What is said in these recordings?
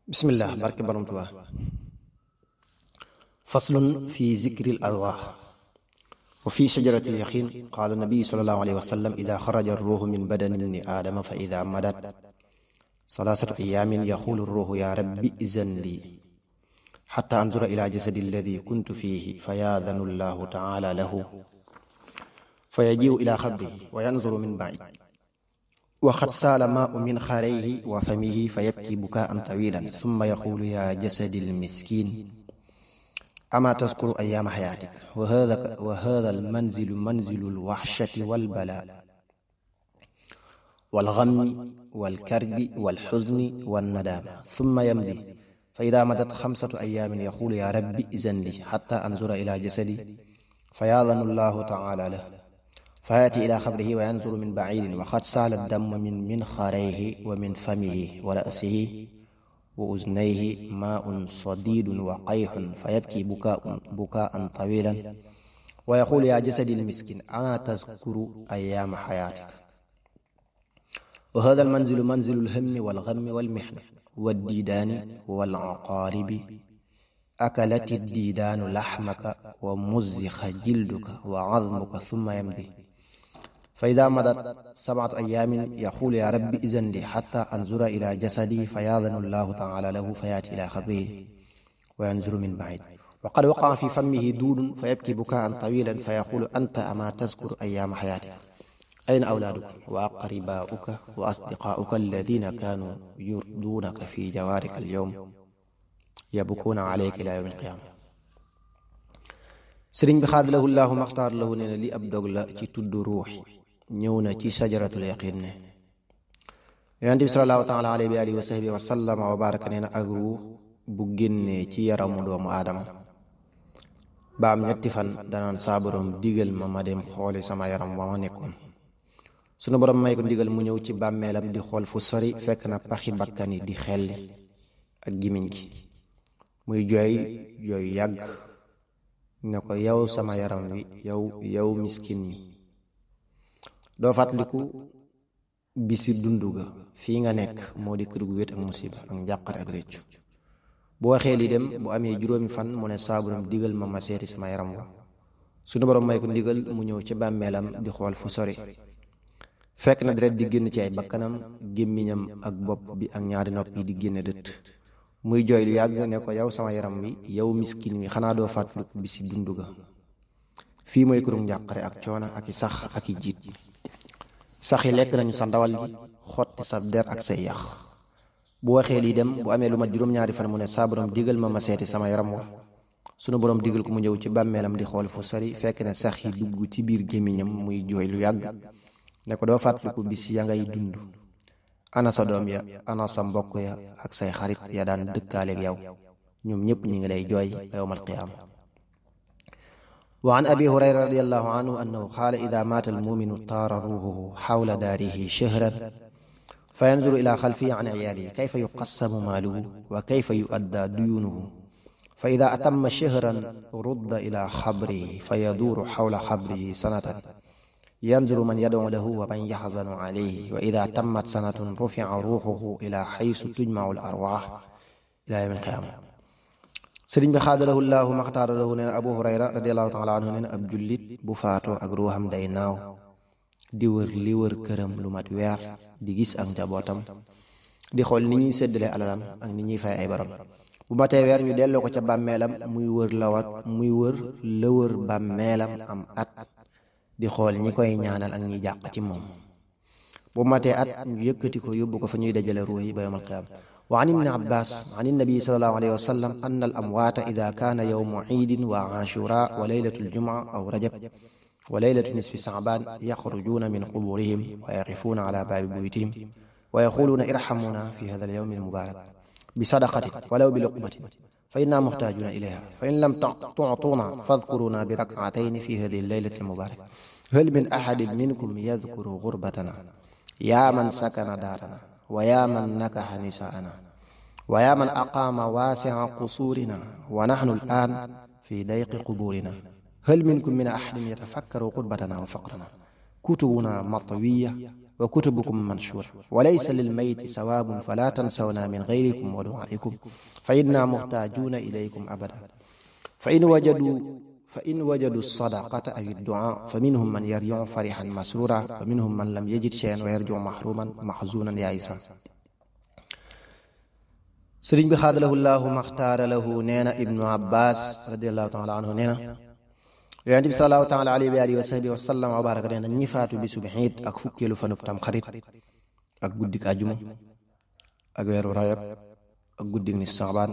بسم الله بارك برم تبا فصل في ذكر الأرواح. وفي شجرة اليقين قال النبي صلى الله عليه وسلم: إذا خرج الروح من بدن ابن آدم فإذا مدت 3 أيام يقول الروح: يا رب إذن لي حتى أنظر إلى جسد الذي كنت فيه، فيأذن الله تعالى له فيجيء إلى خبره وينظر من بعيد، وقد سال ماء من خاريه وفمه فيبكي بكاء طويلا، ثم يقول: يا جسد المسكين، أما تذكر أيام حياتك؟ وهذا المنزل منزل الوحشة والبلاء والغم والكرب والحزن والندامة. ثم يمضي، فإذا مضت 5 أيام يقول: يا رب إذن لي حتى أنظر إلى جسدي، فيأذن الله تعالى له فيأتي إلى خبره وينظر من بعيد، وقد سال الدم من منخاريه ومن فمه ورأسه وأذنيه ماء صديد وقيح، فيبكي بكاء طويلا ويقول: يا جسدي المسكين، أما تذكر أيام حياتك؟ وهذا المنزل منزل الهم والغم والمحنة والديدان والعقارب. أكلت الديدان لحمك ومزخ جلدك وعظمك. ثم يمضي، فإذا مضت 7 أيام يقول: يا رب إذن لي حتى أنظر إلى جسدي، فيأذن الله تعالى له فيأتي إلى خبره وينظر من بعيد، وقد وقع في فمه دود فيبكي بكاء طويلا، فيقول: أنت أما تذكر أيام حياتك؟ أين أولادك وأقرباؤك وأصدقاؤك الذين كانوا يرضونك في جوارك اليوم يبكون عليك إلى يوم القيامة. sëriñ bi xaadalahu llaahu maxtaar lahu nee na li ab dog la ci tudd ruux ñëw na ci sajaratul yaqin ne yonent bi salallaahu taala alayhi wa alihi wa sahbihi wa sallama wa baraka nee na ak ruux bu génnee ci yaramu doomu aadama ba am 3 fan danaan saa borom digal ma dem xooli sama yaram wa ma nekkoon. sunu borom may ko digal mu ñëw ci bàmmeelam di xool fu sori, fekk na paxi bakkani di xelli ak gimiñ gi, muy jooy yàgg ne ko: yow sama yaram wi, yow miskin mi, doo fàttaliku bisi dundu ga fii nga nekk moo di kër gu wét ak musiba ak njàqare ak réccu. bu waxee li dem, bu amee 7 fan mu ne saa borom digal ma seeti sama yaram wa. sunu borom may ko ndigal mu ñëw ci bàmmeelam di xool fu sori, fekk na deret di génn ci ay bakkanam, gémmiñam ak bopp bi ak ñaari nopp yi di génne dëtt, muy jooy lu yàgg ne ko: yow sama yaram wi, yow miskin mi, xanaa doo fàttaliku bisi dundu ga fii mooy kërum njàqare ak coono ak i sax ak i jiit. sax yi lekk nañu sa ndawal gi, xotti sa der ak say yax. bu waxee lii dem, bu amee lu mat 2 fan mu ne saa borom digal ma seeti sama yaram wa. sunu borom digal ko mu ñëw ci bàmmeelam di xool fu sori, fekk na sax yi dugg ci biir gémmiñam, muy jooy lu yàgg ne ko: doo fàttaliku bis ya ngay dund? ana sa doom ya, ana sa mbokk ya ak say xarit ya daan dëkkaaleeg yow, ñoom ñëpp ñi ngi lay jooy yawmal qiyaama. wa an abi hurayra radiyallahu anhu annahu qaala: ida maata almuminu taara ruuhuhu xawla daarihi shahran fa yanzuru ila xalfihi an ciyaalihi kayfa yuqassamu maaluhu wa kayfa yuaddaa duyuunuhu, fa ida atamma shahran rudda ila xabrihi fa yaduuru xawla xabrihi sanatan ينظر من يدعو له ومن يحزن عليه، وإذا تمت سنة رفع روحه إلى حيث تجمع الأرواح إلى يوم القيامة. sëriñ bi xaadalahu llaahu maxtaara lahu nee na Abu Hurayra radiyallaahu taala anhu nee na ab jullit bu faatoo ak ruuxam day naaw di wër li wër këram lu mat weer, di gis ak njabootam, di xool ni ñuy séddale alalam ak ni ñuy fay ay borom. bu matee weer ñu delloo ko ca bàmmeelam, muy wër la wër bàmmeelam am at, di xool ñi koy ñaanal ak ñi jàq ci moom. bu matee at ñu yëkkati ko yóbbu ko fa ñuy dajale ruux yi ba yawmal qiyaama. wa an ibni abbas an nabi sallallahu alayhi wa sallam anna al amwaata ida kaana yawmu ciidin wa ashura wa laylatu ljumca aw rajab wa laylatu nisfi sacbaan yaxrujuuna min quburihim wa yaqifuuna ala baabi buyutihim wa yaquluuna irhamuna fi hada al yawmi al mubaarak bi sadaqatin walaw bi luqmatin fa inna muxtaajuuna ilayha fa in lam tuctuuna fadkuruna bi rakcatayni fi hadihi alleylati almubaaraka hal min ahadin minkum yadkuru gurbatana yaa man sakana daarana wa yaa man nakaxa nisaana wa yaa man aqaama waasica qusuurina wa naxnu al'aan fi dayqi qubuurina hal minkum min ahadin yatafakkaru gurbatana wa faqrana kutubuna matwiya وكتبكم منشورة وليس للميت ثواب فلا تنسونا من غيركم ودعائكم فإنا محتاجون إليكم أبدا فإن وجدوا الصدقة أو الدعاء فمنهم من يرجع فرحا مسرورا ومنهم من لم يجد شيئا ويرجع محروما محزونا يائسا sëriñ bi xaadalahu llahu maxtaara lahu nee na ibnu abbas radiallahu taala anhu nee na yonent bi salallahu taala alayhi wa alihi wa sahbihi wa sallam wa baraka nee na ñi faatu bisu xiit ak fukkeelu fanub tam xarit ak guddik àjjuma ak weeru rajab ak guddik ni saxbaan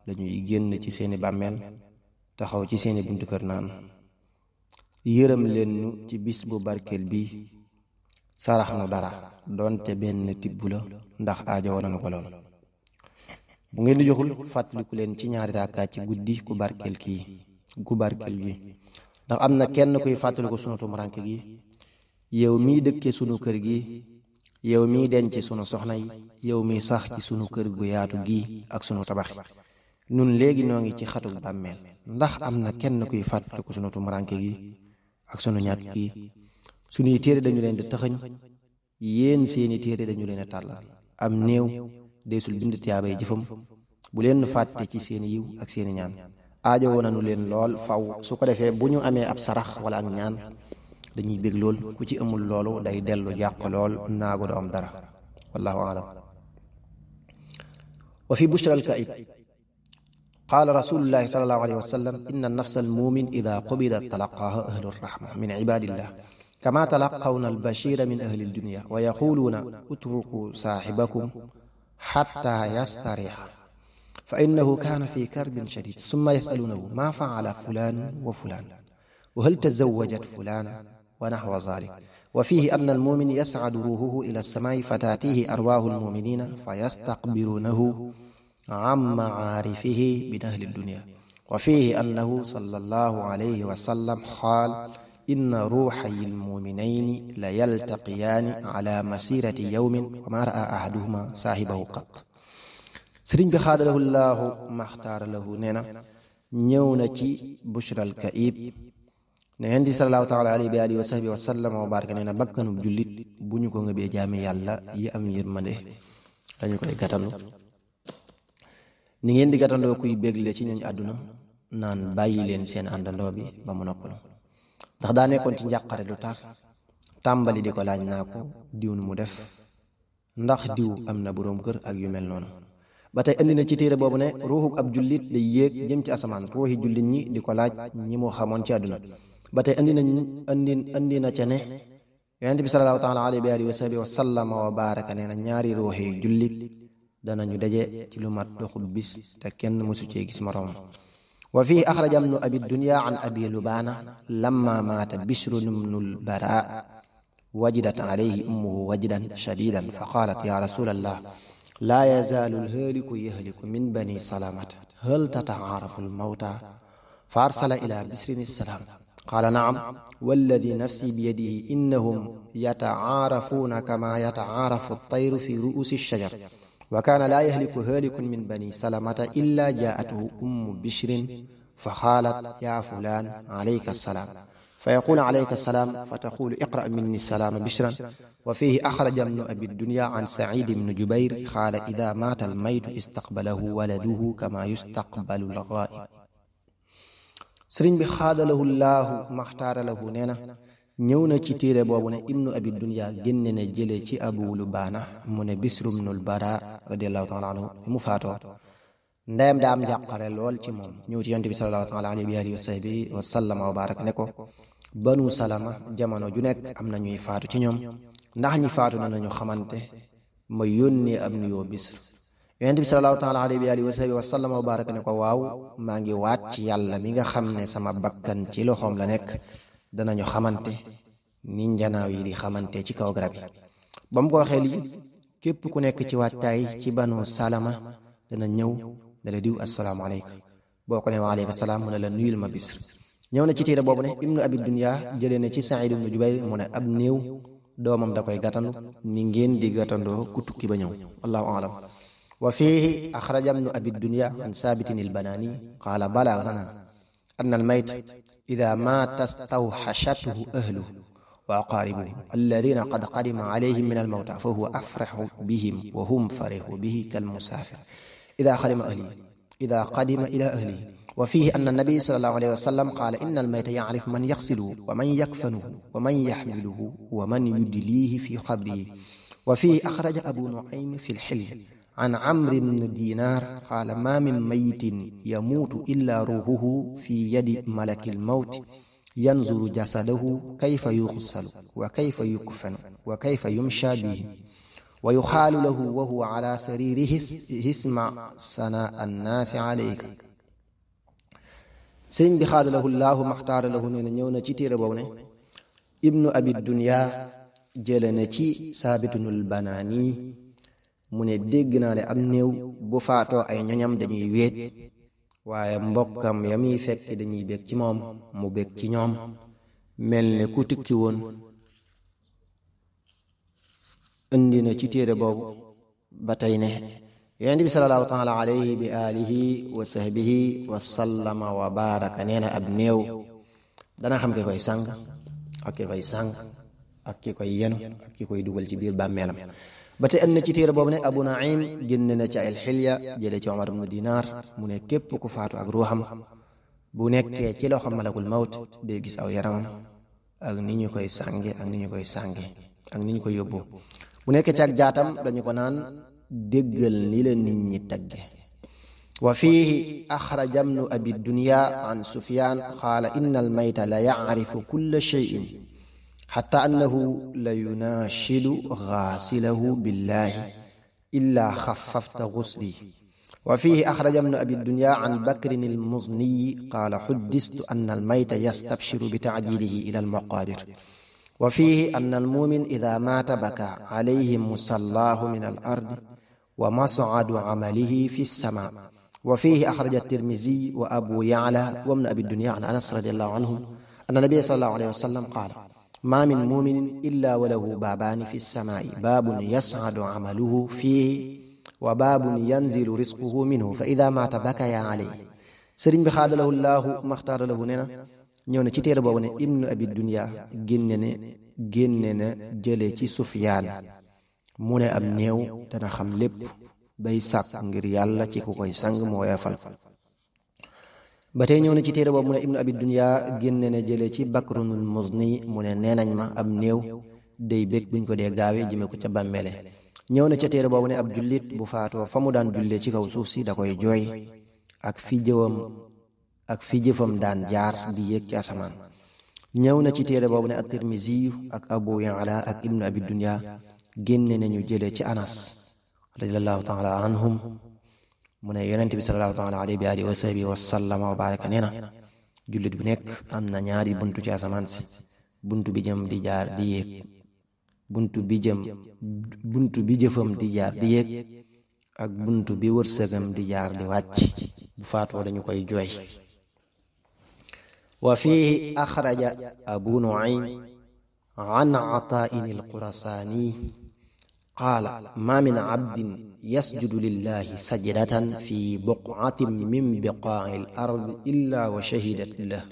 dañuy génn ci seeni bàmmeel taxaw ci seeni buntu kër naan yërëm leen ñu ci bis bu barkeel bi sarax nu dara doonte benn tibb la ndax aajo woon na ko lool bu ngeen di joxul fàttaliku leen ci ñaari raakaat ci guddi gu barkeel gi ndax am na kenn kuy fàttaliku sunu tumuranke gi yow miy dëkke sunu kër gi yow miy denc sunu soxna yi yow miy sax ci sunu kër gu yaatu gi ak sunu tabax nun léegi noo ngi ci xatuk bàmmeel ndax am na kenn kuy fàttaliku sunu tumuranke gi ak sunu ñàkk gi sunuy téere dañu leen di taxañ yéen seeni téere dañu leen a tàllal am néew deesul bind tiyaabay jëfam bu leen fàtte ci seeni yiw ak seeni ñaan aajo woon nañu leen lool faw su ko defee bu ñu amee ab sarax wala ak ñaan dañuy bég lool ku ci amul loolu day dellu jàq lool naago du am dara wallahu aalam wa fi bushra al-ka'ib qaala rasulullahi sallallahu alayhi wa sallam inna nafsa al-mu'min ida qubidat talaqaaha ahlu rahma min ibadillah kama talaqawna al-bashira min ahli ad-dunya wa yaquluuna utruku saahibakum حتى يستريح فإنه كان في كرب شديد ثم يسألونه ما فعل فلان وفلان وهل تزوجت فلانا ونحو ذلك وفيه أن المؤمن يسعد روحه إلى السماء فتأتيه أرواح المؤمنين فيستقبلونه عن معارفه من أهل الدنيا وفيه أنه صلى الله عليه وسلم قال إن روحي المؤمنين ليلتقيان على مسيرة يوم وما رأى أحدهما صاحبه قط sëriñ bi xaadalahu llaahu maxtaara lahu nee na ñëw na ci bushral kaib ne yonent bi salallaahu taala alayhi wa alihi wa sahbihi wa sallam wa baraka nee na bakkanub jullit bu ñu ko ngëbee jaami yàlla yi am yërmande dañu koy gàttandu ni ngeen di gàttandoo kuy bégle ci ñooñu àdduna naan bàyyi leen seen àndandoo bi ba mu noppalu ndax daa nekkoon ci njàqare lu tar tàmbali di ko laaj naa ko diw nu mu def ndax diw am na boroom kër ak yu mel noonu ba tey andi na ci téere boobu ne ruuxuk ab jullit day yéeg jëm ci asamaan ruuxi jullit ñi di ko laaj ñi mu xamoon ci àdduna ba tey andi na ca ne yonent bi salallaahu taala alayhi wa sahbihi wa sallam wa baraka nee na ñaari ruuxi jullit danañu daje ci lu mat doxub bis te kenn mësu cee gis moroom wa fii axraja ibnu abi dunya an abi lubaana lamma maata bishru ibnu al-baraa wajidat alayhi ummuhu wajdan shadidan fa qaalat ya rasulallah laa yazaalu al-haaliku yahliku min bani salamata hal tatacaarafu al-mawta fa arsala ila bishrin as-salaam qaala nacam walladi nafsi biyadihi innahum yatacaarafuuna kama yatacaarafu at-tayru fi ru'uusi ash-shajar wa kaana laa yahliku haalikun min bani salamata illaa jaa'athu ummu bishrin fa qaalat yaa fulaan alayka salaam fa yaquulu alayka salaam fa taquulu iqra' minni salaama bishran wa fiihi axraja ibnu abi dunya an saciid ibni jubayr qaala idaa maata almaytu istaqbalahu waladuhu kama yustaqbalu al-gaa'ib sëriñ bi xaadalahu llaahu maxtaara lahu nee na ñëw na ci téere boobu ne ibnu abi dunya génne na jële ci abu lubaana mu ne bisru ibnul baraa radiyallahu taala anhu mu faatoo ndeyam daa am jàqare lool ci moom ñëw ci yonent bi sallallahu taala alayhi wa sahbihi wa sallam wa baraka ne ko banu salama jamono ju nekk am na ñuy faatu ci ñoom ndax ñi faatu na nañu xamante ma yónnee ab nuyoo bisr yonent bi sallallahu taala alayhi wa sahbihi wa sallam wa baraka ne ko waaw maa ngi waat ci yàlla mi nga xam ne sama bakkan ci loxoom la nekk danañu xamante ni njanaaw yi di xamante ci kaw garab yi ba mu ko waxee lii képp ku nekk ci waajtaay ci banu salama dana ñëw ne la diw assalaamu aleyka boo ko ne wa aleyka salaam mu ne la nuyul ma bisr ñëw na ci téere boobu ne ibnu abi dunya jëlee ne ci saïd ibnu jubayr mu ne ab néew doomam da koy gàttandu ni ngeen di gàttandoo ku tukki ba ñëw wallahu aalam wa fiihi axraja ibnu abi dunya an saabitin al-banaani qaala balaganaa anna al-mayt ida maata stawxashathu ahluhu وأقاربه الذين قد قدم عليهم من الموتى فهو أفرح بهم وهم فرحوا به كالمسافر إذا قدم إلى أهله. وفيه أن النبي صلى الله عليه وسلم قال إن الميت يعرف من يغسله ومن يكفنه ومن يحمله ومن يدليه في قبره. وفيه أخرج أبو نعيم في الحلم عن عمرو بن دينار قال ما من ميت يموت إلا روحه في يد ملك الموت ينظر جسده كيف يغسل وكيف يكفن وكيف يمشى به ويخال له وهو على سريره اسمع ثناء الناس عليك. sëriñ bi xaadalahu llaahu maxtaara lahu nee na ñëw na ci téere boobu ne ibnu abi dunya jële na ci saabitunul banaani mu ne dégg naa ne am néew bu faatoo ay ñoñam dañuy wéet waaye mbokkam ya muy fekk dañuy bég ci moom mu bég ci ñoom mel ne ku tukki woon. indi na ci téere boobu ba tey ne yonent bi sallallahu taala alayhi bi alihi wa sahbihi wa sallama wa baraka nee na ab néew dana xam ki koy sang ak ki koy sang ak ki koy yenu ak ki koy dugal ci biir bàmmeelam. ba tey indi na ci téere boobu ne Abu Naim génn na ci al-Hilya jële ci Umar ibn Dinar mu ne képp ku faatu ak ruuxam bu nekkee ci loxo malakul mawt day gis aw yaramam ak ni ñu koy sange ak ni ñu koy sange ak ni ñu koy yóbbu. bu nekkee ci ak jaatam dañu ko naan déggal ni la nit ñi tagge. wa fiihi axraja ibnu abi dunya an Sufyaan qaala inna almayta la yacrifu kulla shay'in xatta annahu la yunaashidu gaasilahu billahi illaa xaffafta gusli. wa fiihi axraja ibnu abi dunya an bakrin almuzniyi qaala xuddistu anna almayta yastabshiru bi tacjiilihi ila almaqaabir. wa fiihi anna almuumin idaa maata baka calayhi musallaahu min al-ardi wa mas'adu camalihi fi as-samaa. wa fiihi axraja at-Tirmizii wa Abuu Ya'laa wa ibnu abi dunya an Anas radiyallaahu anhu anna nabiyya sallallaahu alayhi wa sallam qaala maa min muuminin illaa wa lahu baabaani fi as-samaa'i baabun yas'adu camaluhu fiihi wa baabun yanzilu rizquhu minhu fa idaa maata bakayaa calayhi. sëriñ bi xaadalahu llaahu maxtaara lahu nee na ñëw na ci téere boobu ne ibnu abi dunya génne na jële ci Sufyaan mu ne am néew dana xam lépp bay sàkk ngir yàlla ci ku koy sang moo yafal. ba tey ñëw na ci téere boobu mu ne ibnu abi dunya génne na jële ci bakrunul muzni mu ne nee nañ ma am néew day bég buñ ko dee gaawee jëme ko ca bàmmeele. ñëw na ca téere boobu ne ab jullit bu faatoo fa mu daan jullee ci kaw suuf si da koy jooy ak fi jëfam daan jaar di yéeg ci asamaan. ñëw na ci téere boobu ne at-Tirmizii ak Abu Ya'la ak ibnu abi dunya génne nañu jële ci Anas radiyallahu taala anhum mu ne yonent bi sallallahu taala alayhi bi alihi wa sahbihi wa sallama wa baraka nee na jullit bu nekk am na ñaari buntu ci asamaan si buntu bi jëm di jaar di yéeg buntu bi jëfam di jaar di yéeg ak buntu bi wërsëgam di jaar di wàcc bu faatoo dañu koy jooy. wa fiihi axraja Abu Nu'aym an Ataa'in al-Khurasaani qaala maa min abdin yasjudu lillahi sajdatan fi buq'atin min biqaa'i al-ardi illaa wa shahidat lahu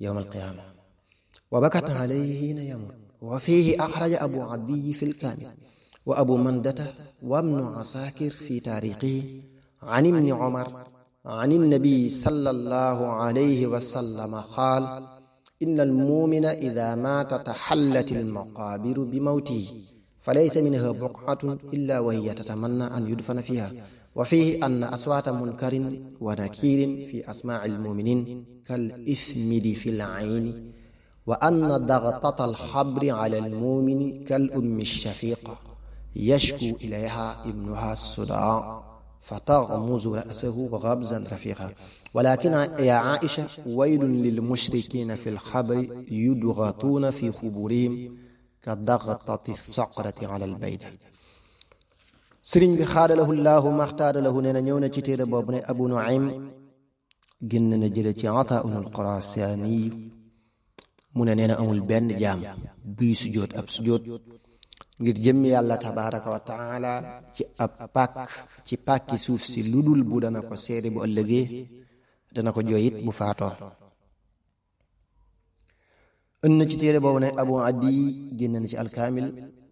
yawma al-qiyaama wa bakat alayhi hiina yamuut. wa fiihi axraja Abu Adiyy fi al-Kaamil wa Abu Mandata wa ibnu Asaakir fi taariixihi an ibni Umar an an-nabi sallallahu alayhi wa sallam qaala inna al-mu'mina idhaa maata tahallat al-maqaabiru bi mawtihi falaysa minhaa buq'atun illaa wa hiya tatamannaa an yudfana fiihaa. wa fiihi anna aswaata munkarin wa nakiirin fi asmaa'i al-mu'miniin kal-ithmidi fi al-'ayni wa anna daghtata al-habri 'ala al-mu'mini kal-ummi ash-shafiiqa yashku ilayhaa ibnuhaa as-sudaa فتغمز رأسه غمزا رفيقا ولكن يا عائشة ويل للمشركين في الخبر يضغطون في خبورهم كضغطة الصقرة على البيضة. sëriñ bi xaadalahu llaahu maxtaara lahu nee na ñëw na ci téere boobu ne Abu Nu'aym génn na jële ci Ataa'un al-Khurasaani mu ne nee na amul benn jaam buy sujjóot ab sujjóot ngir jëmmi yàlla tabaaraka wa taala ci ab ci pàkki suuf si lu dul bu dana ko seede bu ëllëgee dana ko jooyit bu faatoo. ënn ci téere boobu ne abu adi génn na ci alkaamil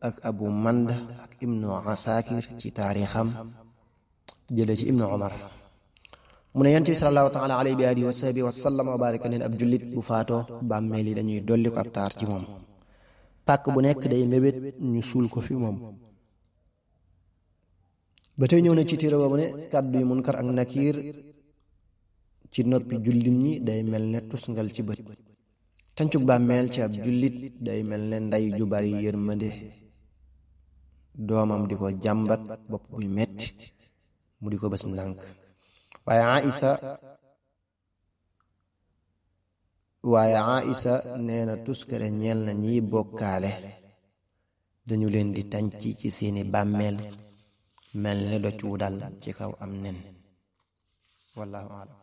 ak abu manda ak ibnu asakir ci taarixam jële ci ibnu omar mu ne yonent bi sallallahu taala alayhi bi alihi wa sahbihi wa sallam wa baraka neen ab jullit bu faatoo bàmmeel yi dañuy dolli ko ab taar ci moom pàkk bu nekk day mébét ñu suul ko fi moom. ba tey ñëw na ci téere boobu ne kàddu yu munkar ak nakiir ci noppi jullit ñi day mel ne tusngal ci bët. tancug bàmmeel ci ab jullit day mel ne ndey ju bari yërmande doomam di ko jàmbat bopp buy metti mu di ko bés ndànk. waaye Aïsa nee na tuskare ñeel na ñiy bokkaale dañu leen di tànc ci seeni bàmmeel mel ne doj wu dal ci kaw am nen wallahu a'lam.